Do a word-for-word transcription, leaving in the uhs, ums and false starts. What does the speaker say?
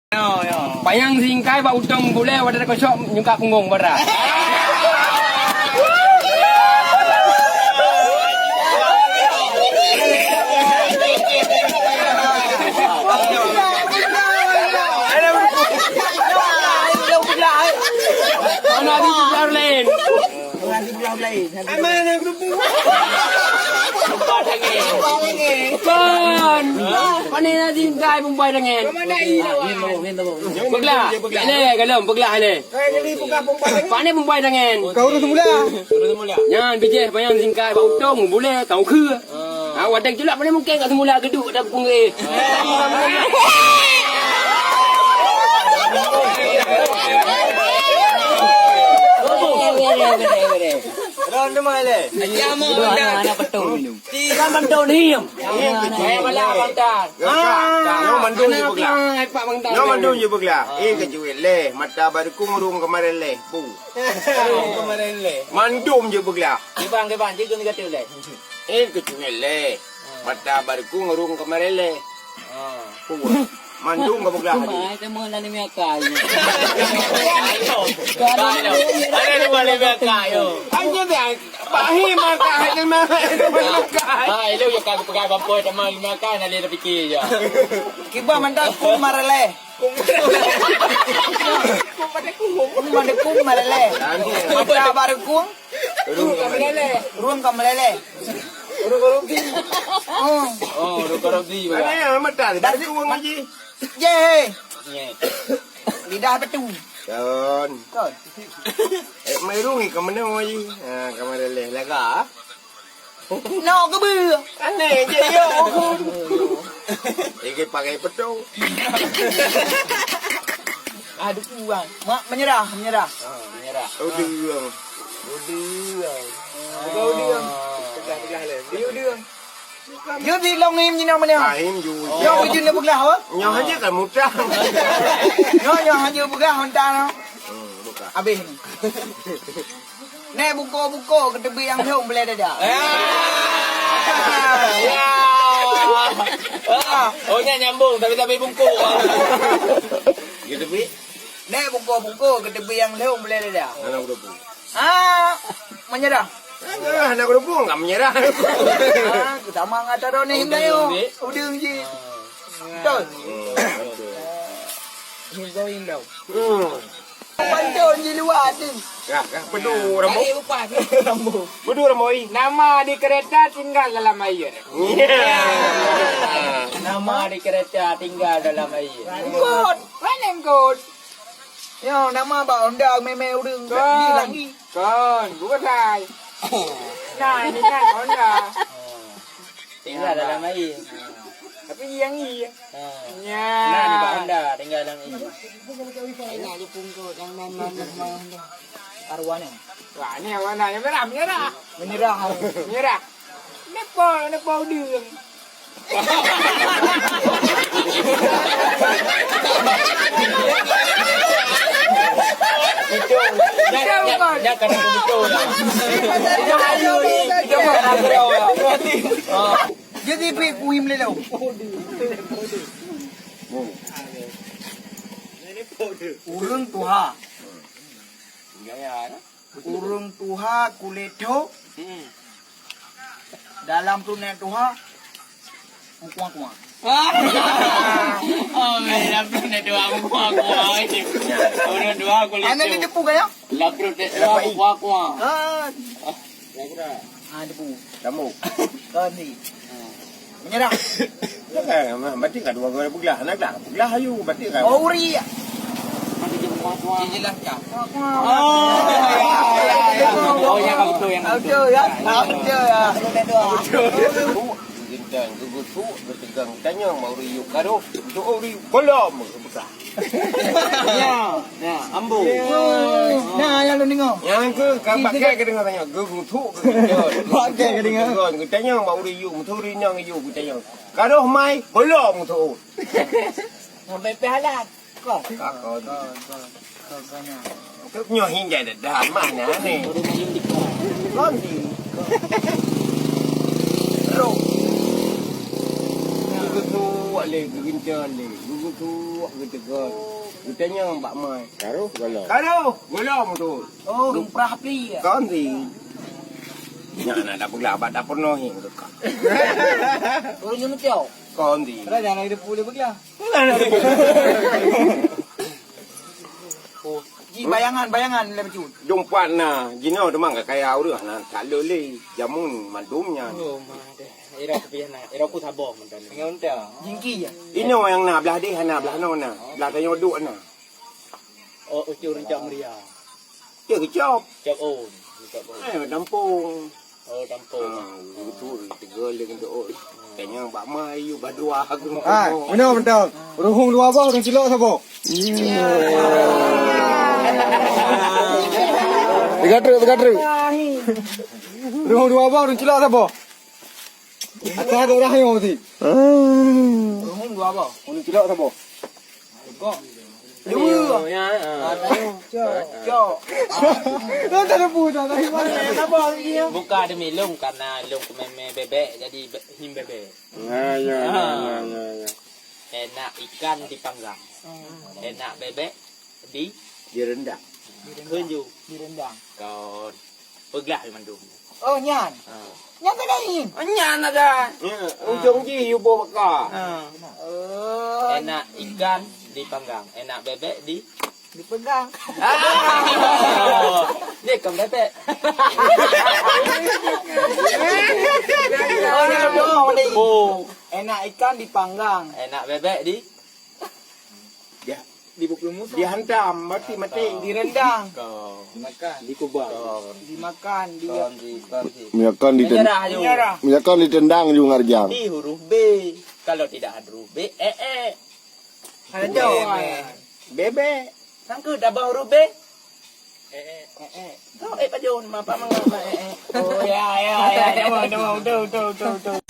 Panyang singkai bak utong bulèe, watèe takosok nyungkak punggong bara. Mana ada lain? Aman, aku lupa. Kon. Pane na singkai bumbai dangen. Peuglah. Ini, kalau peuglah ini. Pane bumbai dangen. Kau tu semula. Nyan bijèh panyang singkai bak utong, bulèe, kau keu. Ah, watèe culak pane mungken kat semula geduk dah pungge. Ron tu mai le. Anak betul minum. Kan betul ni. Saya malah bangtan. Nyoe mandum je peuglah. Nyoe mandum je peuglah. Eh, kecuali leh. Mata baru ku ngurung kemarin leh. Bu. Kemarin leh. Mandum je peuglah. Kibang, kibang. Cikgu ni kata leh. Eh, kecuali leh. Mata baru ku ngurung kemarin leh. Kuat. Mandum ka peugah tadi. Mai temu lah ni miakai. Ada dua ni miakai yo. Hanya dia. Bahi mata hanya mah. Ah, itu je kan peugah gampoi sama miakai nak dia fikir je. Kiba mantap kum maraleh. Kum pada kum. Kum pada kum maraleh. Mata baru kum. Ruang ka meleleh. Ruang ka meleleh. Ruang korupsi. Oh. Oh, ruang korupsi juga. Ada yang mata dari ruang haji. Ye. Ye. Lidah betul. Kon. Kon. Eh, mai ruang ke mana haji? Ha, ka meleleh laga. Nok keubeue. Aneh je yo. Ege pakai petong. Aduh, kuang. Mak menyerah, menyerah. Ha, menyerah. Udeung. Udeung. Bukan udeung. Peugah-peugah le. Dia udeung. Yo di long ni menyinang mana? Ahim ju. Yo ujun dia peugah apa? Nyoh aja kan mudah. Nyoh, nyoh aja peugah mentang. Hmm, bukan. Habis ni. Nèk buko-buko keuteubiet nyang lhong beulée dada. Ya. Ya. Ah, oh, nyan nyambung, tapi-tapi bungkuk. Keuteubiet? Nèk buko-buko keuteubiet nyang lhong beulée dada. Hana keudeubu. Ah, menyerah. Hana keudeubu, enggak menyerah. Ah, sama ngata rone hindai. Udeung jih. Betul. Hmm, betul. Hindai hindai. Hmm. Pantôn di luwa tu. Ya, ya, bedu rambo. Rambo. Bedu rambo. Nama di kereta tinggal dalam air. Ya. Nama di kereta tinggal dalam air. Engkot. Mana engkot? Ya, nama bak Honda meme urang. Kon. Di lagi. Kon, bukan sai. Nah, ini kan Honda. Tinggal dalam air. Tapi yang iya. Ha. Nya. Nah, di bak Honda, tinggal dalam air. Enak di pungkut, yang main-main, main Honda. Arwahnya. Wah, ini yang mana? Yang merah, menyerah. Menyerah. Menyerah. Nepo, nepo udeung. Itu. Dah, dah, dah, dah, dah, dah. Jadi, pi kuih melelo. Ureueng tuha. Ureueng tuha kulét thô. Dalam tu nèk tuha. Meukuah-kuah. Oh, dalam tu nèk tuha meukuah-kuah. Ureueng tuha kulét thô. Ana di depu kaya? Dalam tu nèk tuha meukuah-kuah. Kan. Ah, debu. Rambut. Kan ni. Menyerah. Kan, berarti kan dua orang peugah. Nak peugah, peugah ayu. Berarti kan. Oh, uri. Jelas kan? Oh. Oh, yang betul, yang betul. Betul, ya. Betul, ya. Betul. Gentang, geugeutuk, geutegang, tanyong, mau riuk karoh, untuk riuk kolom, buka. Ya, ya, ambo. Nah, yang lu dengar. Yang ke, ka pakai ke dengar tanya, geugeutuk, geugeutuk. Pakai ke dengar. Geutanyong, mau riuk, muturi nyong, yuk, geutanyong. Karoh mai, belum tu. Sampai pialat. Kon. Kon, kon, kon, kon, kon, nyan. Nyoe hindai dah, dah mah nyan ni. Kon di. Ro. Itu tu, wak Lé geuginca lé, geugusuak geutegon. Geutanyong bak mai. Karoh golom. Karoh golom tu. Oh, lumprah pli ya. Kon si. Nyan na dak peuglah bak dapur noh hing dekat. Ureueng nyang meuteo. Kon si. Raja na hidup pulih peuglah. Ji bayangan, bayangan lé bacut. Dumpat na, jinoe teuma ka kaya ureueng na tak lé lé. Jamun mandum nyan. Oh, ma deh. Ira kupiah na, ira ku saboh mantong. Ngon ta. Jingki ya. Inoe nyang na, blah deh hana, blah noe na. Blah tanyoe duek na. Oh, ucur rencak meriah. Ya kecop. Cop on. Cop on. Eh, tampung. Oh, tampung. Ha, betul, tiga leng doon. Tanya bak mai, you badua aku. Ah, mana mantap. Ruhung dua boh, ureueng cilok saboh. Tiga truk, tiga truk. Ruhung dua boh, ureueng cilok saboh. Atas tu dah yang mesti. Ruhung dua boh. Ureueng cilok saboh. Kok? Dua. Ya, ah. Cok, cok. Dah tak ada pun, dah tak ada. Kenapa lagi ya? Buka demi lông karena lông kememe bebek jadi be- him bebek. Ya, ya, ya, ya, ya, ya. Enak ikan dipanggang. Enak bebek di Direndang. Kunju. Direndang. Kon. Peuglah mandum. Oh, nyan. Ha. Nyan tak lain. Nyan ada. Ya, ujong ji yubo baka. Ha. Oh. Enak ikan dipanggang, enak bebek di Dipegang. Ah. Dia kan bebek. Oh, dia bohong ni. Oh. Enak ikan dipanggang. Enak bebek di Dia di bukul musuh. Dihantam mati-mati. Direndang. Kau. Dimakan. Dikubang. Kau. Dimakan, di Kau di kau di. Minyakan di Menyerah ju. Menyerah. Minyakan ditendang ju ngarjang. Di huruf B. Kalau tidak ada huruf B, eh eh. Ada jawab. Bebek. Sangka dah bah huruf B. Eh eh. Eh eh. Kau eh pajon mapa mangat eh eh. Oh ya ya ya. Demam demam betul betul betul betul.